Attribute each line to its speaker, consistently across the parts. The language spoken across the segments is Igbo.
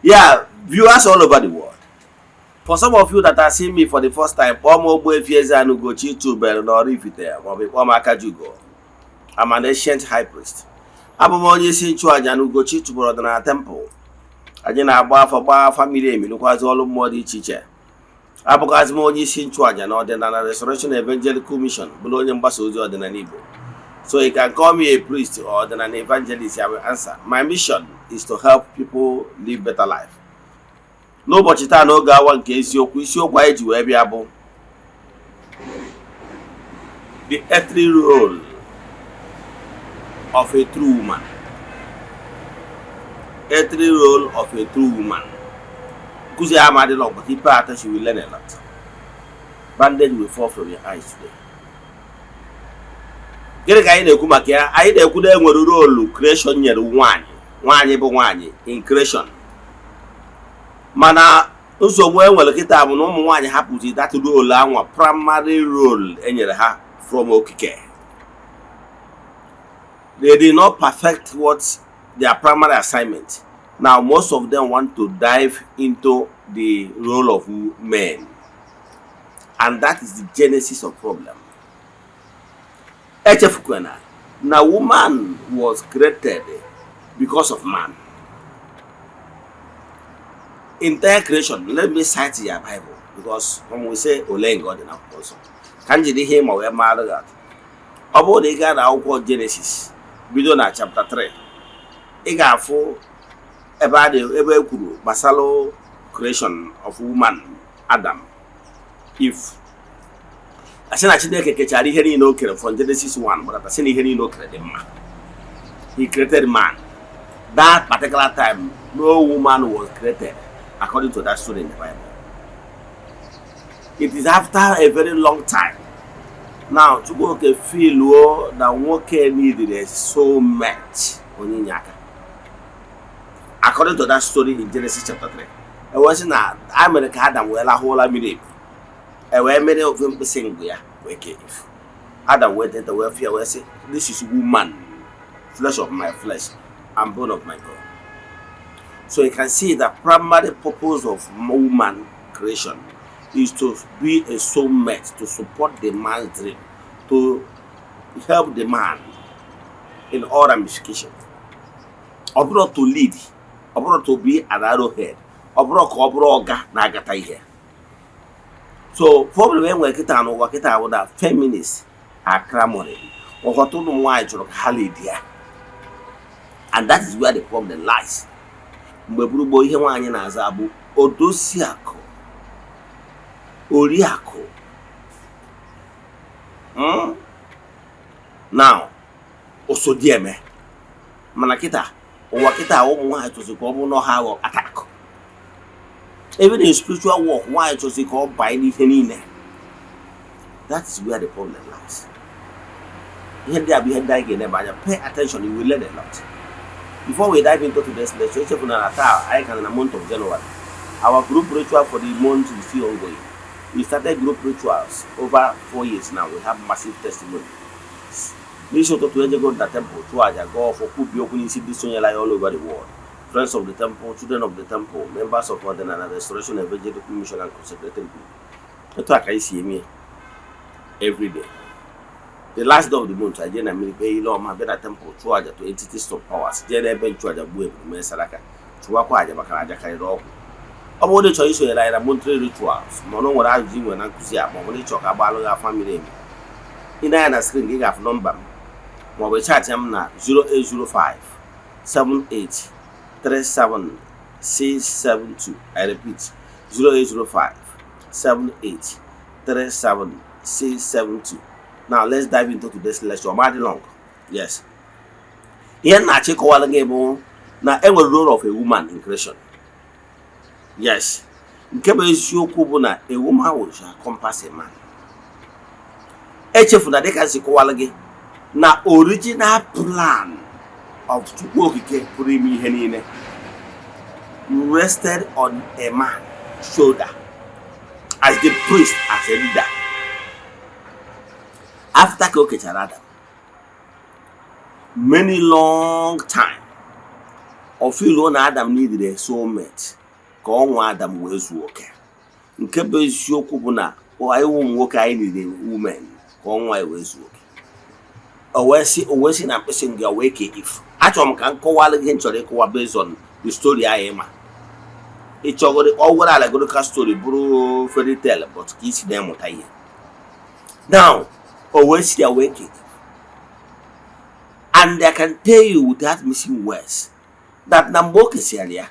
Speaker 1: Yeah, viewers all over the world. For some of you that are seeing me for the first time, kpọọ m Ogbuefi Eze-Ana Ugochi tubelu n'Oraifite maọbụ kpọọ m Akajiugo. I'm an ancient high priest. Abụ m onye isi nchụaja na Ugochi tubelu ọdịnala temple. Anyị na-agba afa, gbaa afa miri emi, rụkwazị ọrụ mmụọ dị iche iche. Abụkwazị m onye isi nchụaja na Ọdịnala Restoration Evangelical Mission, bụrụ onye mgbasa ozi ọdịnala Igbo. So you can call me a priest or an evangelist, I will answer. My mission is to help people live better life. N'ụbọchị taa, n'oge awa nke eziokwu, isiokwu anyị ji wee bịa bụ the earthly role of a true woman. Earthly role of a true woman. Nkụzi a ama adịla, but you pay attention, you will learn a lot. Bandage will fall from your eyes today. Gịnị ka anyị na-ekwu maka ya? Anyị na-ekwu na enwere role creation nyere nwaanyị. Nwaanyị bụ nwaanyị in creation, mana nsogbu e nwere kịta bụ na ụmụ nwaanyị hapụzi that role anwa, primary role enyere ha from okike. They did not perfect what their primary assignment. Now most of them want to dive into the role of men, and that is the genesis of problem. Echefukwana na woman was created because of man. Entire creation, let me cite your Bible, because when we say ole nga ọ dị n'akwụkwọ nsọ, ka m jiri ihe ịma wee mara gị atụ. Ọ bụrụ na ị gaa na akwụkwọ Genesis, bido na chapter 3, ị ga-afụ ebe a dị, ebe e kwuru gbasara creation of woman, Adam, Eve. Asị na Chineke kechara ihe niile o kere from Genesis 1 gbadata, sị na ihe niile o kere dị mma. He created man. That particular time, no woman was created, according to that story in the Bible. It is after a very long time now Chukwu Oke feeluo na nwoke needed a soulmate, onye inye aka, according to that story in Genesis chapter 3. E wee sị na a mere ka Adam wee lahụ ụra miri emi, e wee mere ofe mkpịsị ngụ ya wee kee Eve. Adam wee teta, wee fịa, wee sị, "This is woman, flesh of my flesh and bone of my bone." So you can see the primary purpose of woman creation is to be a soulmate, to support the man's dream, to help the man in all ramifications. Ọ bụrụ to lead, ọ bụrụ to be an arrowhead, ọ bụrụ ka ọ bụrụ ọga na-agata ihe. So problem e nwere kịta n'ụwa kịta bụ na feminists are clamoring. Ọtụtụ ụmụ nwaanyị chọrọ ka ha lead ya, and that is where the problem lies. Mgbe gburugburu, ihe nwaanyị na-aza bụ odoziakụ, oriakụ. Now osodieme, mana kịta, ụwa kịta, ụmụ nwaanyị chọzi ka ọ bụrụ na ọha aghọ atakụ. Even in spiritual work, nwaanyị chọzi ka ọ banye n'ihe niile. That is where the problem lies. Ihe ndị a bụ ihe ndị anyị ga-eneba anya. Pay attention, you will learn a lot. Before we dive into today's lecture, echefuna na taa anyị ka nọ na month of January. Our group ritual for the month is still ongoing. We started group rituals over 4 years now. We have massive testimony. N'isi ụtụtụ, ejego na temple chụọ aja, gaa ọfọ, kwubie okwu n'isi ndị sonyere anyị all over the world, friends of the temple, children of the temple, members of Ọdịnala Restoration Evangelical Mission and consecrated group. Etu a ka anyị si eme ya every day. The last day of the month, anyị jee na mmiri kpee ile ọma, bịa na temple chụọ aja to entities of powers, jee n'ebe nchụaja gbuo ebulu, mee saraka, chụwakwa aja, maka na aja karịrị ọgwụ. Ọ bụrụ na ị chọrọ isonyere anyị na monthly rituals, ma ọ na nwere ajụjụ ị nwere na nkụzi a, ma ọ bụ na ịchọ ka agbalụ gị afa miri emi, ị na-anya na screen, gị ga-afụ nọmba m, ma ọ bụ chat m na 0805 78 37 672. I repeat, 0805 78 37 672. Now let's dive into today's lecture. Ọma long. Yes, ihe m na-achọ ịkọwara gị bụ na enwere role of a woman in creation. Yes, nke bụ eziokwu bụ na a woman will encompass a man. Echefuna, dịka m si kọwara gị, na original plan of Chukwu Okike pụrụ ime ihe niile rested on a man shoulder as the priest, as a leader. After ka o kechara Adam, many long time, Ọ feeluo na Adam needed a soulmate ka ọ nwa Adam wee zuo oke. Nke bụ eziokwu bụ na anyị ụmụ nwoke, anyị needed women ka ọ nwa anyị wee zuo oke. O wee sị na mkpịsị nga wee kee Eve. Achọrọ m ka m kọwara gị ihe m chọrọ ịkọwa based on the story anyị ma ị chọgoro. Ọ gwara allegorical story, bụrụ fairy tale, but ka isi na-emụta ihe. Now, o wee si ya wee kee Eve. And I can tell you without missing words that na mgbe o kesịrị ya,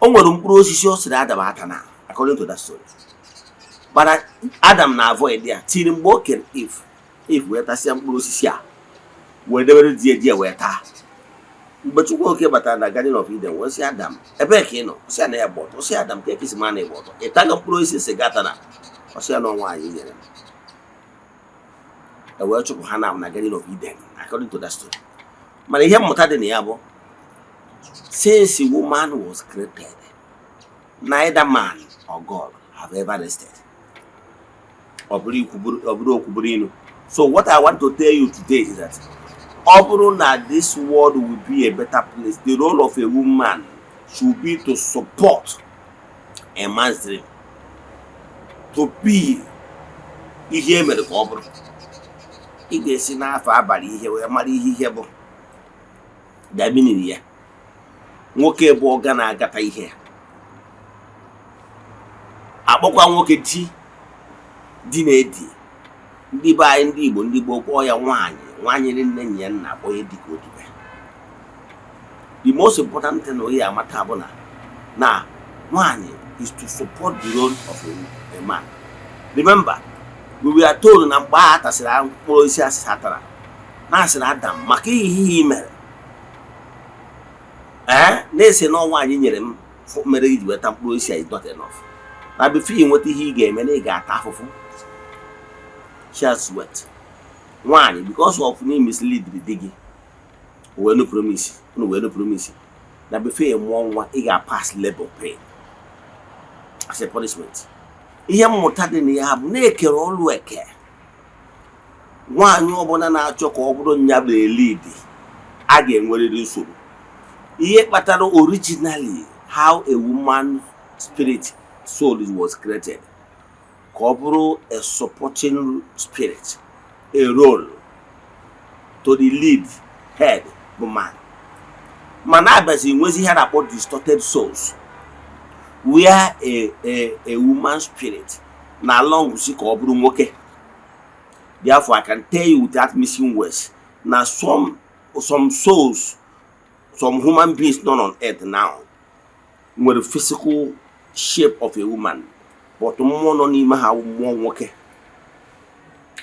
Speaker 1: o nwere mkpụrụ osisi ọ sịrị Adam ata na, according to that story, mana Adam na avoid ya tiri. Mgbe o kere Eve, Eve wee tasịa mkpụrụ osisi a wee debere di ya, di ya wee taa. Mgbe Chukwu Oke batara na Garden of Eden, wee sị Adam, "Ebee ka ị nọ?" Ọ sị ya na ya gba ọtọ. Ọ sị Adam, ka ekesi ma na ịgba ọtọ, ị tago mkpụrụ osisi si gata na? Ọ sị ya na ọnwa anyị nyere m. E wee chụpụ ha na Garden of Eden, according to that story. Mana ihe mmụta dị na ya bụ, since woman was created, neither man or God have ever rested. Ọ bụrụ okwu bụrụ inu. So what I want to tell you today is that ọ bụrụ na this world will be a better place, the role of a woman should be to support a man's dream to be ihe e mere ka ọ bụrụ. Ị ga-esi n'afọ abalị ihe wee mara ihe bụ the meaning ya. Nwoke bụ ọga na-agata ihe, akpọkwa nwoke di di na-edi. Ndị be anyị, ndị Igbo, ndị gboo kpọọ ya nwaanyị, nwaanyị nne ya nna akpọ ya dịka odibe. The most important thing onye amata bụ na nwaanyị is to support the role of a man. Remember, we were told na mgbe a tasịrị mkpụrụ osisi asịsa tara na asịrị Adam, maka ihe i mere, ee, na-ese na nwaanyị nyere m mere iji weta mkpụrụ osisi a is not enough, na before ị nweta ihe ị ga-eme na ị ga-ata afụfụ, share sweat. Nwaanyị, because of na mislead di gị, wee nupụrụ m isi, unu wee nupụrụ m isi, na before ị mụọ nwa, ị ga-pass labor pain as a punishment. Ihe mmụta dị na ya bụ na-ekere ọlụ eke. Nwaanyị ọbụla na-achọ ka ọ bụrụ nya bụ lead, a ga-enwerịrị nsogbu. Ihe kpatara, originally, how a woman spirit soul was created ka ọ bụrụ a supporting spirit, a role to the lead head bụ man. Mana abịazi nwezi ihe a na-akpọ distorted souls, where a woman spirit na long si ka ọ bụrụ nwoke. Therefore, I can tell you without missing words na some souls, some human beings not on earth now nwere physical shape of a woman, but mmụọ nọ n'ime ha wụ mmụọ nwoke.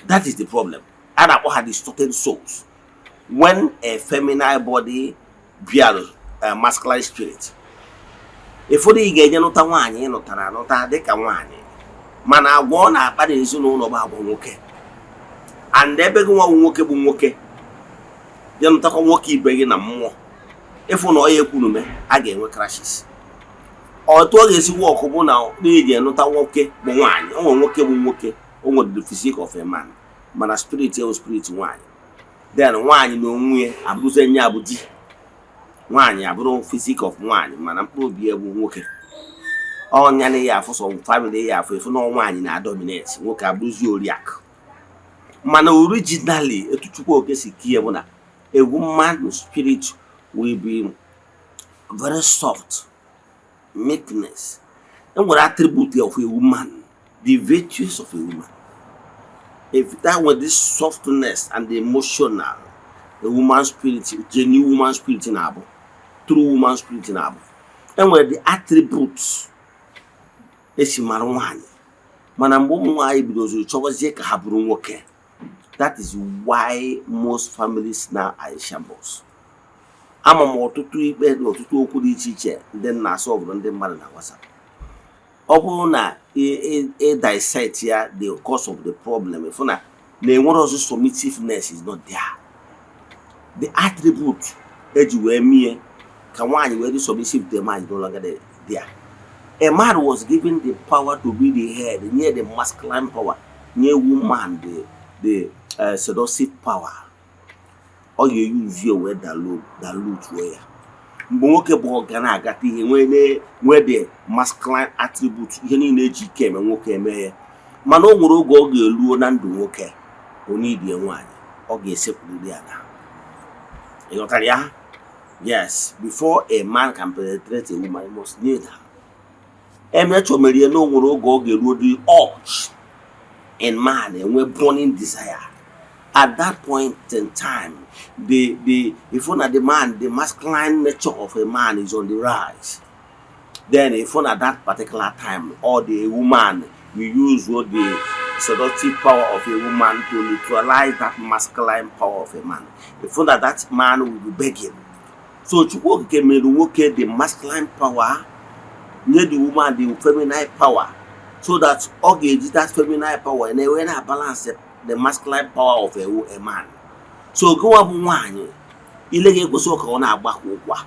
Speaker 1: That is the problem. A na-akpọ ha distorted souls. When a feminine body bịara a masculine spirit, ụfọdụ ị ga-eje nụta nwaanyị, ịnụtara anụta dịka nwaanyị, mana agwa ọ na-akpa n'ezinụlọ bụ agwa nwoke. And ebe gị nwa bụ nwoke bụ nwoke bịa nụtakwa nwoke ibe gị na mmụọ, ịfụ na ọ ya ekwurume, a ga-enwe clashes. Otu ọ ga-esi work bụ na na-eji enụta nwoke bụ nwaanyị. O nwere nwoke bụ nwoke, o nwere the physique of a man, mana spirit ya bụ spirit nwaanyị. Then nwaanyị na onwe ya abụrụzie nye abụ di nwaanyị, abụrụ physique of nwaanyị, mana mkpụrụ obi ya bụ nwoke. Ọnya na ya afụ sọ family ya afụ efu na nwaanyị na-adominate, nwoke abụrụzi oriakụ. Mana originally, etu Chukwu Oke si kie bụ na a woman spirit will be very soft, meekness. Enwere attribute of a woman, the virtues of a woman. If that was this softness and the emotional, a woman spirit, genuine woman spirit na-abụ true woman spirit na-abụ, enwere the attributes esi mara nwaanyị. Mana mgbe ụmụ nwaanyị bidoziri chọwazie ka ha bụrụ nwoke, that is why most families now are in shambles. Ama m ọtụtụ ikpe na ọtụtụ okwu dị iche iche ndị nna asọvụrụ ndị mmadụ na WhatsApp. Ọ bụrụ na ị dissect ya, the cause of the problem, ịfụ na enwere ọzọ, submissiveness is not there. The attribute eji wee mie ka nwaanyị wee dị submissive to a man is no longer there. A man was given the power to be the head, nye the masculine power, nye woman the seductive power. Ọ ga-eyuzu ya wee dilute ya. Mgbe nwoke bụ ọga na-agata ihe, nwee nwee the masculine attribute, ihe niile eji ike eme nwoke eme ya. Mana o nwere oge ọ ga-eluo na ndụ nwoke, onidie nwaanyị, ọ ga-esekpuriri ala. Ị ghọtara ya? Yes, before a man can penetrate a woman, he must need her. Emechomerie na o nwere oge ọ ga-eruo, the urge in man enwe burning desire. At that point in time, the if na the man, the masculine nature of a man is on the rise, then if at that particular time, or the woman will use what the seductive power of a woman to neutralize that masculine power of a man, if that that man will be begging. So Chukwu Okike mere nwoke the masculine power, nye the woman the feminine power, so that ọ ga-eji that feminine power na-enwe na balance the masculine power of a man. So gịnwa bụ nwaanyị, ile ga-ekwesị ka ọ na-agbakọ ụkwa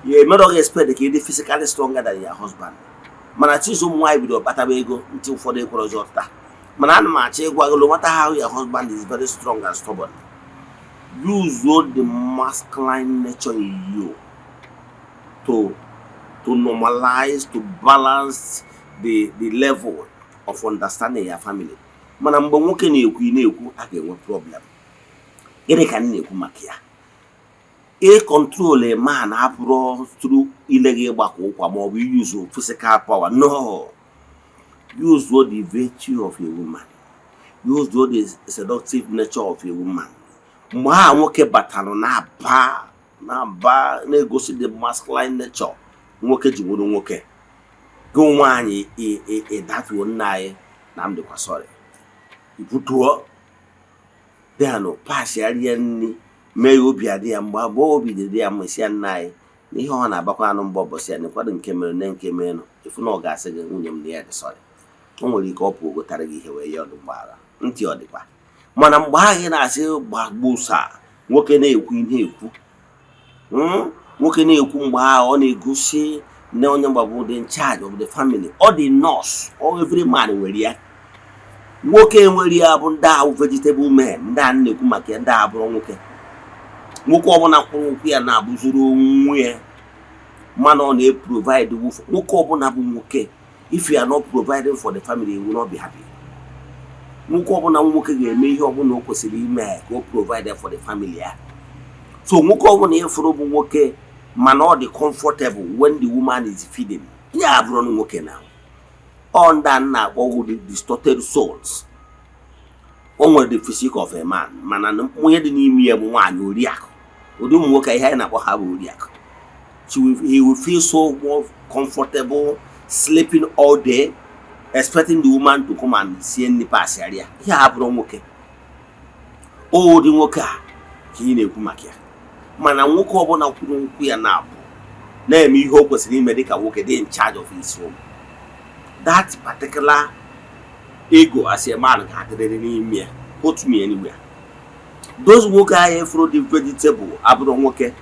Speaker 1: ya emere, ọ ga-expect ka ị dị physically stronger than your husband. Mana chizu ụmụ nwaanyị bido kpataba ego, ntị ụfọdụ ekwere ọzọ taa. Mana ana m achọ ịgwa gị, no matter how your husband is very strong and stubborn, use the masculine nature in you to normalize, to balance the level of understanding your family. Mana mgbe nwoke na-ekwu, ị na-ekwu, a ga-enwe problem. Gịnị ka m na-ekwu maka ya? Ị control a man abụrụ through ile gị ịgbakọ ụkwa ma ọ bụ use physical power. No, use the virtue of a woman, use the seductive nature of a woman. Mgbe a nwoke batara na-aba na-aba na-egosi the masculine nature nwoke ji nwere nwoke, gị nwaanyị ịdatuo, "Nna anyị na m dịkwa sorry," ibutuo denụ pasịarịa nri, mee ya obi adị ya. Mgbe abụọ obi dị ya mma, si ya, "Nna anyị," na ihe ọ na-agbakwa anụ mgbe ọbọsị ya nekwadụ nke mere ne nke merenụ. Ifu na ọ ga-asị gị, "Nwunye m," na ya dị sorry. O nwere ike ọ pụ gotara gị ihe wee ya ọdụ mgbaghara ntị ọ dịkwa. Mana mgbe ahụ ị na-asị gbagbusa, nwoke na-ekwu ihe ekwu, Nwoke na-ekwu, mgbe ahụ ọ na-egosi na onye mgbagbu dị in charge of the family. Ọ dị nọọsụ, ọ every man nwere ya. Nwoke nwere ya bụ ndị ahụ vegetable men, ndị a na-ekwu maka ya, ndị a bụrụ nwoke. Nwoke ọbụla kwụrụ ụkwụ ya na-abụzuru onwe ya, mana ọ na-eprovide. Nwoke ọbụla bụ nwoke, if you are not providing for the family, you will not be happy. Nwoke ọbụla nwoke ga-eme ihe ọbụla o kwesịrị ime ka o provide for the family ya. So nwoke ọbụla ịfụrụ bụ nwoke, mana ọ dị comfortable when the woman is feeding ya, abụrụ na nwoke na ọ ndị a na-akpọ the distorted souls. O nwere the physique of a man, mana onye dị n'ime ya bụ nwaanyị oriakụ. Ụdị ụmụ nwoke ihe anyị na-akpọ ha bụ oriakụ. He will feel so more comfortable sleeping all day, expecting the woman to come and sie nri pasịarịa ihe. A bụrụ nwoke, ụdị nwoke a ka ị na-ekwu maka ya. Mana nwoke ọbụla kwuru nkwụ ya na-abụ na-eme ihe o kwesịrị ime dịka nwoke dị in charge of his home, that particular ego as a man ga-adịrịrị n'ime ya. Put me anywhere, those nwoke ahụ efuru dị vegetable abụrụ nwoke.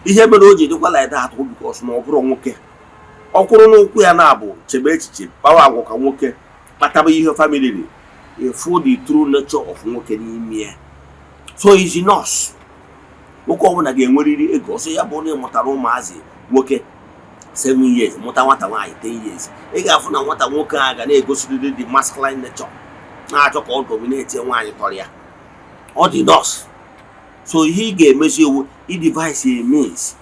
Speaker 1: Ihe mere o ji dịkwa like that bụ because na ọ bụrụ nwoke, ọ kwụrụ n'ụkwụ ya na-abụ, chebe echiche, kpawa agwa ka nwoke, kpataba ihe family, efu the true nature of nwoke n'ime ya. So is nurse. Nwoke ọbụla ga-enwerịrị ego ọsọ ya bụ na ị mụtara ụmụazị nwoke 7 years, mụta nwata nwaanyị 10 years, ị ga-afụ na nwata nwoke a ga na-egosirịrị the masculine nature, na-achọ ka ọ dominate nwaanyị tọrọ ya. Ọ dị nọọsụ. So ihe ị ga-emezi ewu i devise a means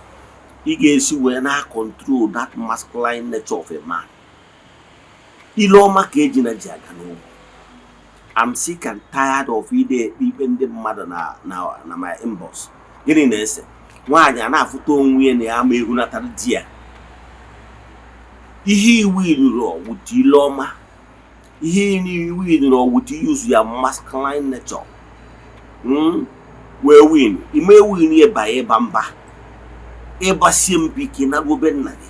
Speaker 1: ị ga-esi wee na control that masculine nature of a man. Ile ọma ka eji na ji aga n'ugwu. I'm sick and tired of ide ekpe ikpe ndị mmadụ na my inbox. Gịnị na-ese? Nwaanyị a na-afụta onwe ya na ya ma ehunatara di ya. Ihe iwu ruru wute ile ọma, ihe iwu ruru wute use ya masculine nature, Wee win ime win ya banye ịba mba, ịgbasie mbọ ike na obe nna gị.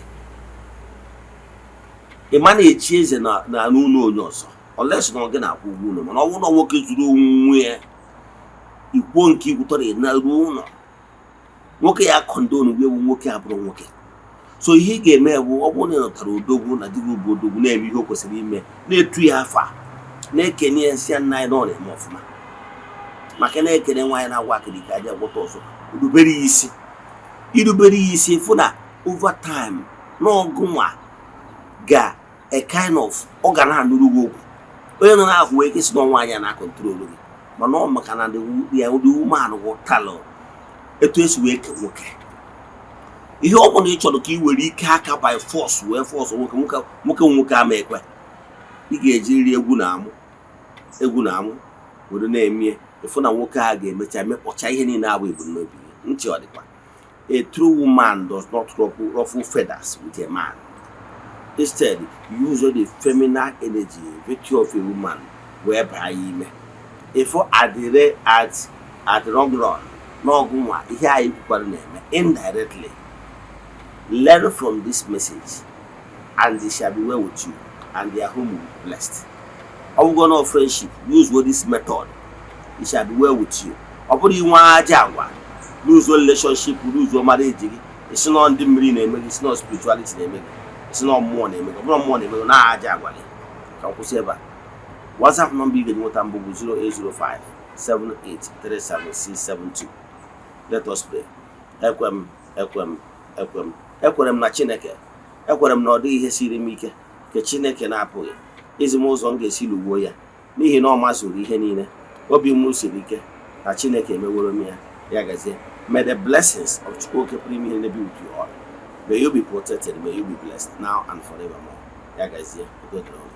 Speaker 1: Ị ma na-echi eze na n'ụlọ onye ọzọ, unless na ọ gị na-akwụ ụgwọ ụlọ. Mana ọ bụrụ na nwoke zuru onwe ya, ikwuo nke ikwutọrọ na ruo ụlọ nwoke ya condone gị ewu nwoke abụrụ nwoke. So ihe ị ga-eme bụ, ọ bụrụ na ị nọtara odogwu na di gị bụ odogwu, na-eme ihe o kwesịrị ime, na-etu ya afa, na-ekene ya, nsị ya, "Nna anyị," na ọ na-eme ọfụma, maka na-ekene nwaanyị na-agwa akịrịka aja gwọta ọzọ, rubere ya isi. Irubere ya isi, fụ na over time n'ọgụnwa ga a kind of ọ ga na-anụrụ gị okwu. Onye nọ n'ahụ wee ike si na nwaanyị a na-acontrol gị, mana ọ maka na the woman ghọtalụ etu esi wee ke nwoke. Ihe ọ bụla ị chọrọ ka ị were ike aka by force wee force nwoke, nwoke nwoke ama ekwe. Ị ga-eji nri egwu na amụ egwu na amụ were na-emie, ịfụ na nwoke a ga-emecha mekpọcha ihe niile abụ ebumnobi gị. Ntị ọ dịkwa. A true woman does not ruffle feathers with a man. Instead, use the feminine energy, virtue of a woman, wee baa ya ime. Ịfụ at the re at the long run n'ọgụ nwa ihe anyị kwukwara na-eme indirectly. Learn from this message and it shall be well with you and their home will be blessed. Ọ bụgo na friendship, use this method, it shall be well with you. Ọ bụrụ inwe aja agwa, lose relationship, lose marriage gị, isi nọ ndị mmiri na-eme gị, isi nọ spirituality na-eme gị, isi nọ mmụọ na-eme gị. Ọ bụrụ mmụọ na-eme gị na aja agwa gị. Ka m kwụsị ebe a. WhatsApp nọmba ị ga-eji nweta mbụ bụ 0805 7837672. Let us pray. Ekwe m, ekwe m, ekwe m, ekwere m na Chineke. Ekwere m na ọ dịghị ihe siri m ike nke Chineke na-apụghị izi m ụzọ m ga-esi lụgbuo ya, n'ihi na ọ mazuru ihe niile. Obi m siri ike na Chineke emeworo m ya. Ya gazie. May the blessings of Chukwu Oke pụrụ ime ihe be with you all. May you be protected, may you be blessed now and forevermore. Ya gazie. Udo dịrị unu.